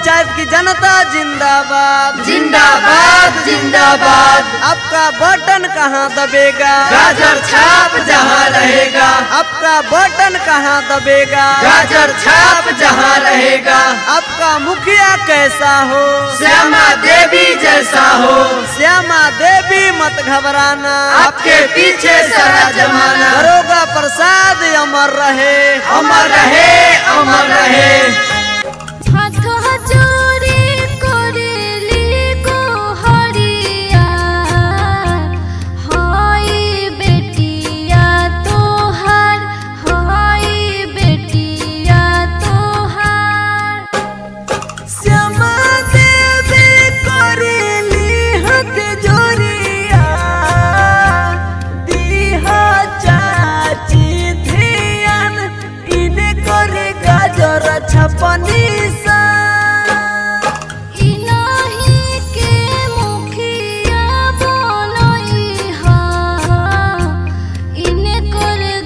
पंचायत की जनता जिंदाबाद जिंदाबाद जिंदाबाद। आपका बटन कहाँ दबेगा? गाजर छाप जहाँ रहेगा। आपका बटन कहाँ दबेगा? गाजर छाप जहाँ रहेगा। आपका मुखिया कैसा हो? श्यामा देवी जैसा हो। श्यामा देवी मत घबराना, आपके पीछे सारा जमाना। दरोगा प्रसाद अमर रहे, अमर रहे, अमर रहे।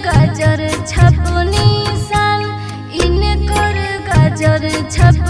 गाजर छपनी सन, इनकर गाजर छप।